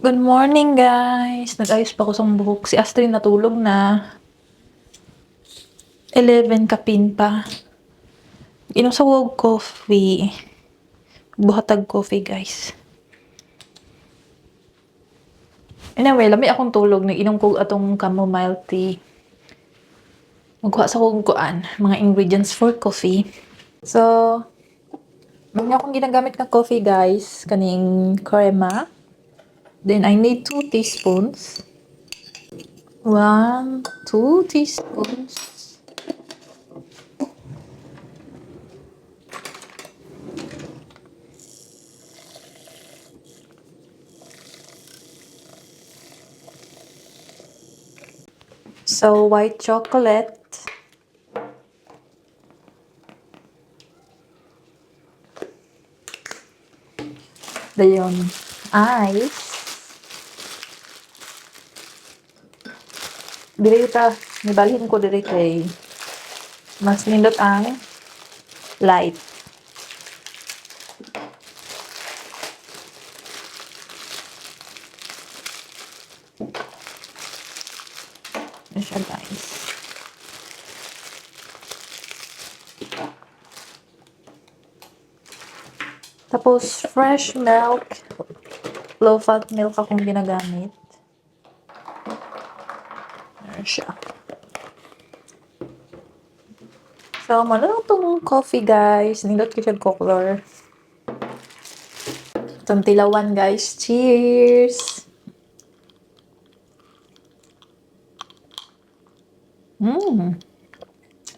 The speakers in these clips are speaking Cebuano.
Good morning, guys! Nag-ayos pa ko sa buhok. Si Astrid natulog na. 11 kapin pa. Inom sa og coffee. Buhatag coffee, guys. Anyway, lami akong tulog. Nag-inom ko atong chamomile tea. Magkuha sa kong kuan, mga ingredients for coffee. So, mga akong ginagamit na coffee, guys. Kaning crema. Then, I need 2 teaspoons. 1, 2 teaspoons. So, white chocolate. Dayon, ice. Diri ta, nibalhin ko diri kay mas nindot ang light. Ano siya, guys. Tapos, fresh milk. Low-fat milk akong ginagamit. Meron siya. So, malo tong coffee, guys. Nindot ko siya color. Itong tilawan, guys. Cheers!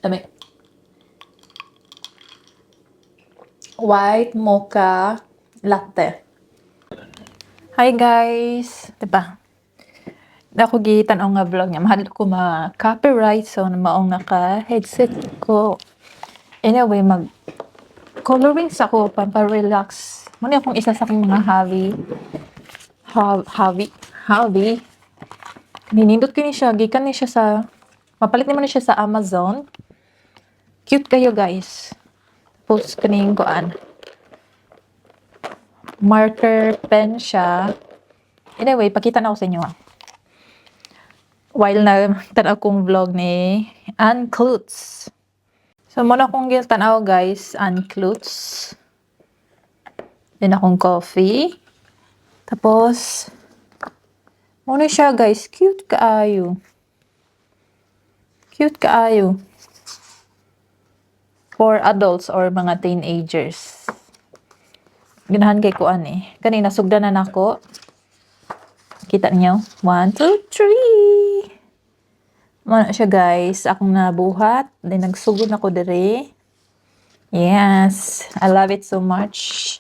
Dami. White mocha latte. Hi guys! Diba? Ako gitan-aw nga vlog niya. Mahal ko ma-copyright so maong naka-headset ko. Anyway, mag coloring sa ko para relax. Muna akong isa sa akong mga hobby. Hobby. Hobby. Ninindot ko ni siya. Gikan ni siya sa mapalit nimo ni siya sa Amazon. Cute kayo, guys. Tapos kaning kuan. Marker pen siya. Anyway, pakita na ako sa inyo. Ah. While na tanaw kong vlog ni Ann Klutz. So, muna akong tanaw, guys, Ann Klutz. Then akong coffee. Tapos, muna siya, guys. Cute kaayo. Cute kaayo. For adults or mga teenagers. Ganahan kay kuan eh. Kanina, sugdan na nako. Kita niyo? 1, 2, 3. Muna siya, guys. Akong nabuhat. Then, nagsugod ako dire. Yes. I love it so much.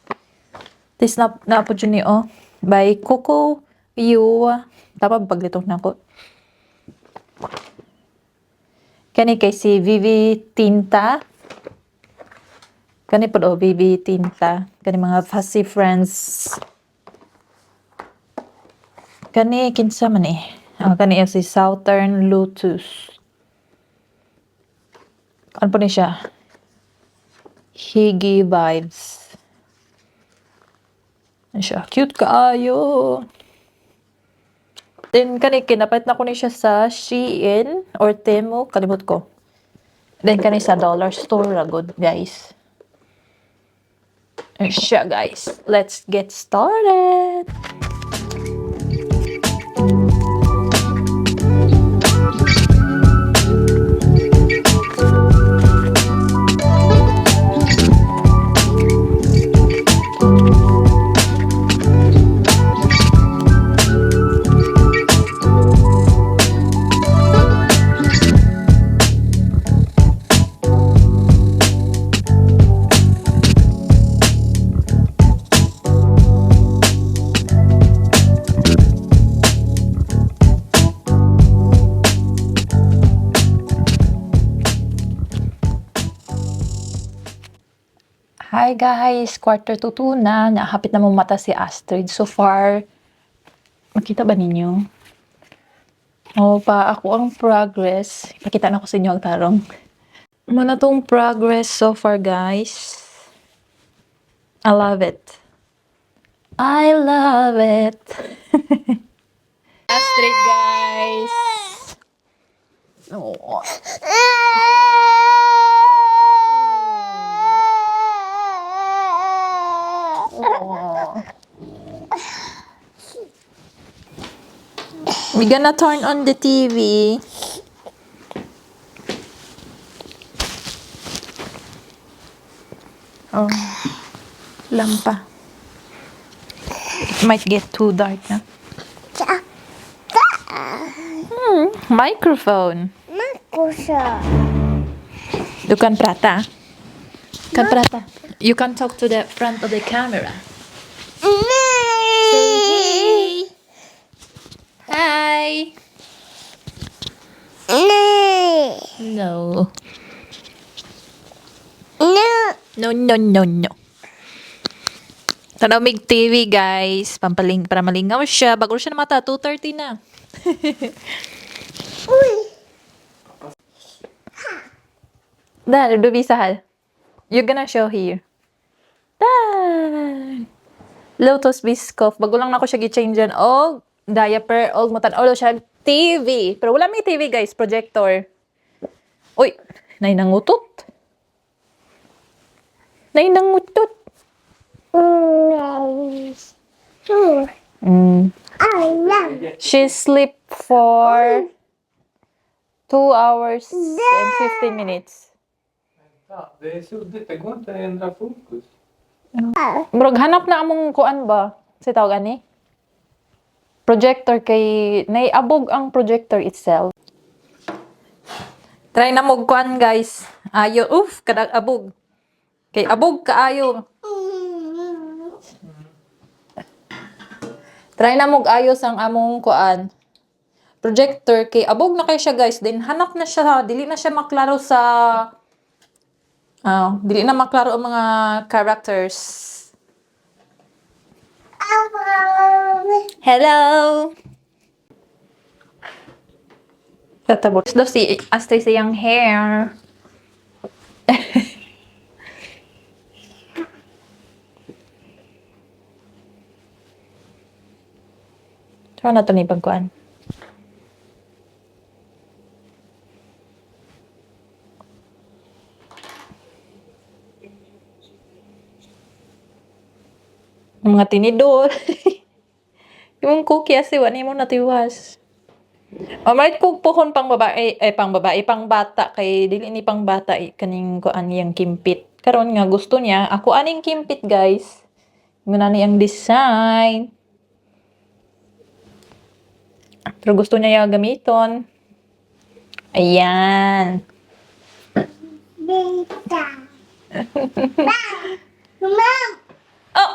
This na na po ni oh. By Coco You. Tama ba paglitong na ko? Kani kay si Vivi Tinta. Kani po oh, Vivi Tinta. Kani mga fussy friends. Kani kinsa man eh. Ah, kani si Southern Lotus. Ano po ni siya? Higi vibes. Ano siya? Cute kaayo. Then kani kinapalit na ko ni siya sa Shein or Temu, kalimot ko. Then kani sa dollar store ra good, guys. Ano siya, guys. Let's get started. Hi guys, 1:45 na. Nahapit na mata si Astrid. So far, makita ba ninyo? O pa, ako ang progress. Ipakita na ko sa inyo ang tarong. Muna tong progress so far, guys. I love it. I love it. Astrid, guys. Oh. Oh. We gonna turn on the TV. Oh, lampa. It might get too dark na. Microphone. Du kan prata. Kan prata. You can talk to the front of the camera. Say hey. Hi. No. No. Tanaw mig TV, guys. Pampaling, para malingaw siya. Bago siya na mata, 2:30 na. Där, du visar här. You're gonna show here. Där! Lotus Biscoff. Bago lang nako siya gi-change og diaper og mutan-aw siya TV. Pero wala may TV, guys, projector. Uy, nay nangutot. Nay nangutot. She sleep for 2 hours and 15 minutes. Ja, det är suddigt, det går inte att ändra fokus. Murag hanap na among kuan ba? Sa tawag ani? Projector kay naiabog ang projector itself. Try na mo kuan, guys. Ayo, oof, kadag abog. Kay abog kaayo. Try na mo ayos ang among kuan. Projector kay abog na kay siya, guys. Then hanap na siya, dili na siya maklaro sa ah, dili na maklaro ang mga characters. Hello! Tatabos daw si Astrid sa iyang hair. Try na ito ni pagkuan. Ang mga tinidor. Yung cookie kasi wala mo natiwas. O might kog puhon pang babae ay pang babae, pang bata, kay dili ni pang bata eh, kaning kuan iyang kimpit. Karon nga gusto niya ako aning kimpit, guys. Muna ni ang design. Pero gusto niya yung gamiton. Ayan. Oh!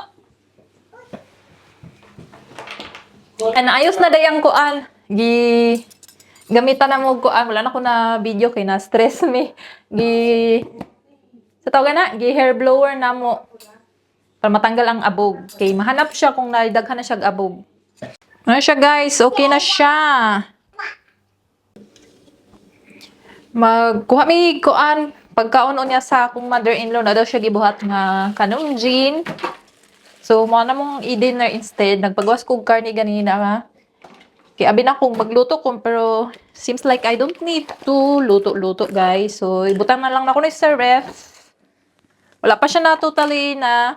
Ano, ayos na dayang kuan. Gi gamitan na mo kuan. Wala na ko na video kay na stress mi. Gi sa tawag na, gi hair blower na mo. Para matanggal ang abog. Kay mahanap siya kung naidaghan na siya og abog. Ano siya, guys? Okay na siya. Magkuha mi kuan pagkaon niya sa akong mother-in-law na daw siya gibuhat nga kanong gin. So, mo na mong i-dinner instead. Nagpagawas kog karne ganina ha. Kay abi na kong magluto ko pero seems like I don't need to luto-luto, guys. So, ibutang na lang nako ni sa ref. Wala pa siya na totally na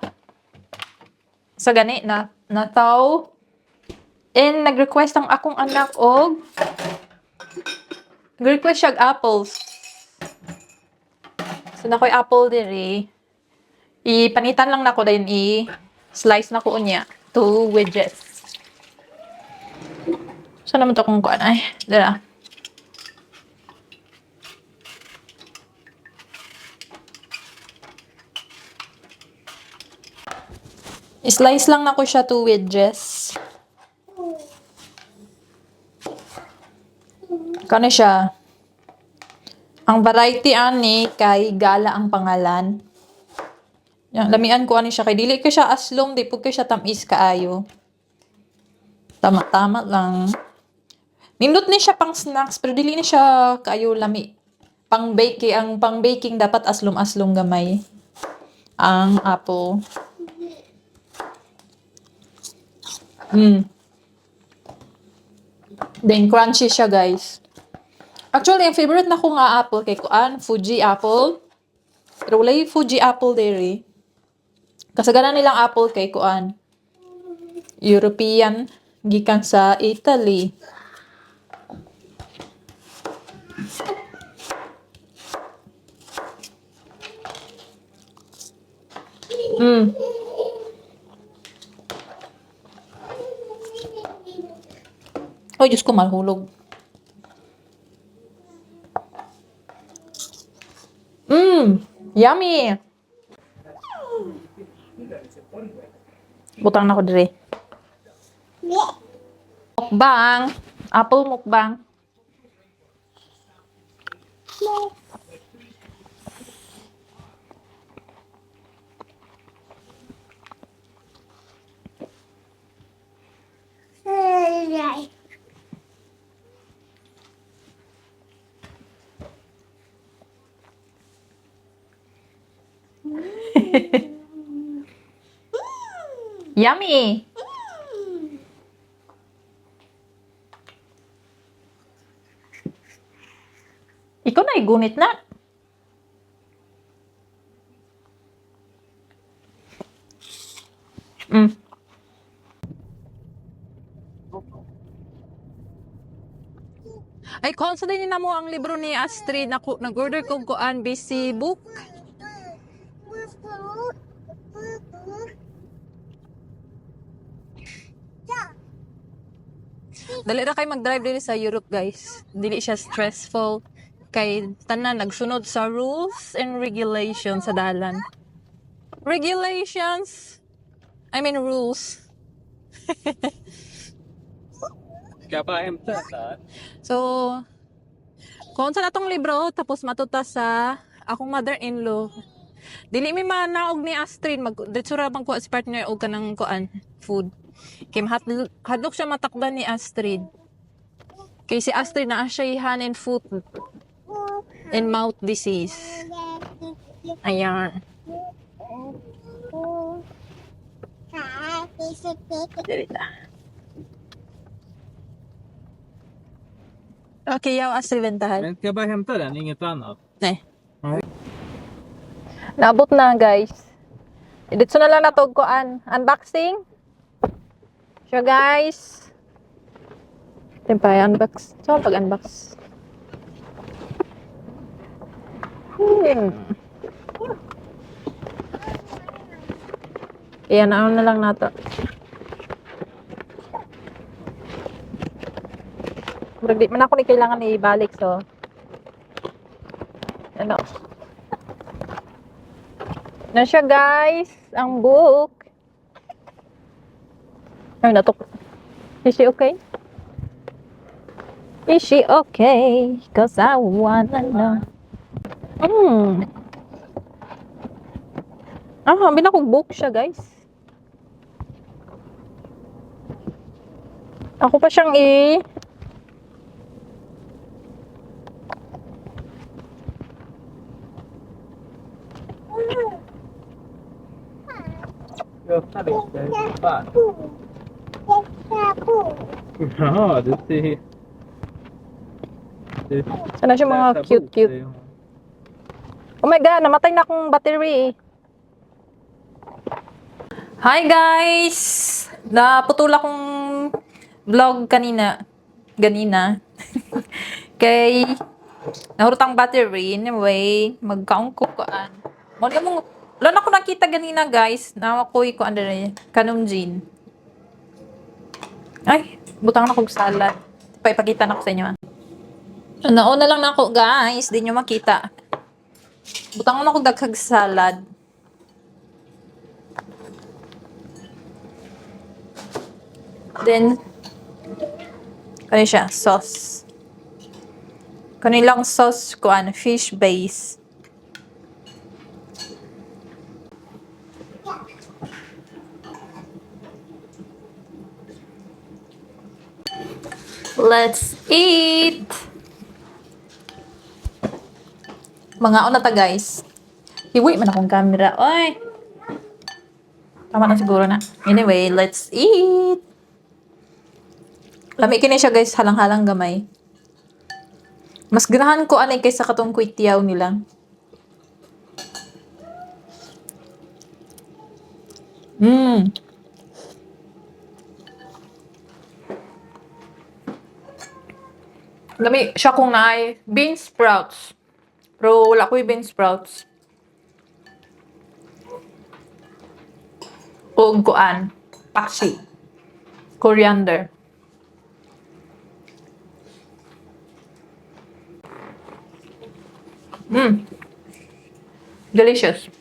sa gani na na thaw. And nag-request ang akong anak og nag-request siya og apples. So, nakoy apple diri. Ipanitan lang nako din, i-slice na ko unya to wedges. Saan naman to kung kuan ay? Dara. I-slice lang nako siya to wedges. Kano siya? Ang variety ani kay Gala ang pangalan. Yan, lamian ko ani siya kay dili ko siya aslom, di pud kay siya tamis kaayo. Tama-tama lang. Nindot ni siya pang snacks pero dili ni siya kaayo lami. Pang bake kay ang pang baking dapat aslom-aslom gamay ang apple. Then, crunchy siya, guys. Actually, ang favorite na ko nga apple kay kuan, Fuji apple. Pero wala yung Fuji apple dere. Kasagaran nilang apple kay kuan. European, gikan sa Italy. Ay, Diyos ko, mahulog. Yummy! Butang na ko dire. Mukbang. Apple mukbang. Yummy! Ikaw na, igunit na. Ay, konsa din na mo ang libro ni Astrid. Naku, nag-order ko kuan BC book. Dali ra kay mag-drive diri sa Europe, guys. Dili siya stressful kay tanan nagsunod sa rules and regulations sa dalan. Regulations. I mean rules. Ska jag bara hämta den där? So, kung sa natong libro, tapos matuta sa akong mother-in-law. Dili mi manaog ni Astrid, mag diretso ra bang kuha si partner og kanang kuan food. Kay hadlok siya matakdan ni Astrid. Kay si Astrid naa siya hand and foot and mouth disease. Ayan. Dili na. Okay, yaw Astrid bentahan. Men ska jag bara hämta den, inget annat? Nej. Nej. Naabot na, guys. Dito na lang natog koan. Unboxing. Siya, guys. Tempay, unbox. So, pag-unbox. Ayan, ano na lang nato. Murag di man ako ni kailangan ibalik, so. Ano? Na siya, guys, ang book. Ay, natok. Is she okay? Is she okay? 'Cause I wanna know. Ah, sabi na kong book siya, guys. Ako pa siyang i... Jag öppnar lite. Fan. Ja, det ser. Det Sana siya mga läsa bok, cute-cute. säger hon. Oh my God, namatay na akong battery eh. Hi guys! Naputol akong vlog kanina. Ganina. Kay nahurot ang battery. Anyway, magkaong kukaan. Wala mong wala na ako nakita ganina, guys. Nawa ko ko under kanong jean. Ay, butang na kog salad. Paipakita na ko sa inyo. Ah. Nauna lang na ako, guys. Di nyo makita. Butang na ko daghag salad. Then, ano siya? Sauce. Kanilang sauce ko, ano, fish base. Let's eat! Mga una ta, guys. Hiwi man akong camera. Oy! Tama na siguro na. Anyway, let's eat! Lami kini siya, guys, halang-halang gamay. Mas ganahan ko anay kaysa katong kwetiao nila. Lami siya kung naay bean sprouts. Pero wala ko'y bean sprouts. Og kuan, paksi. Coriander. Delicious.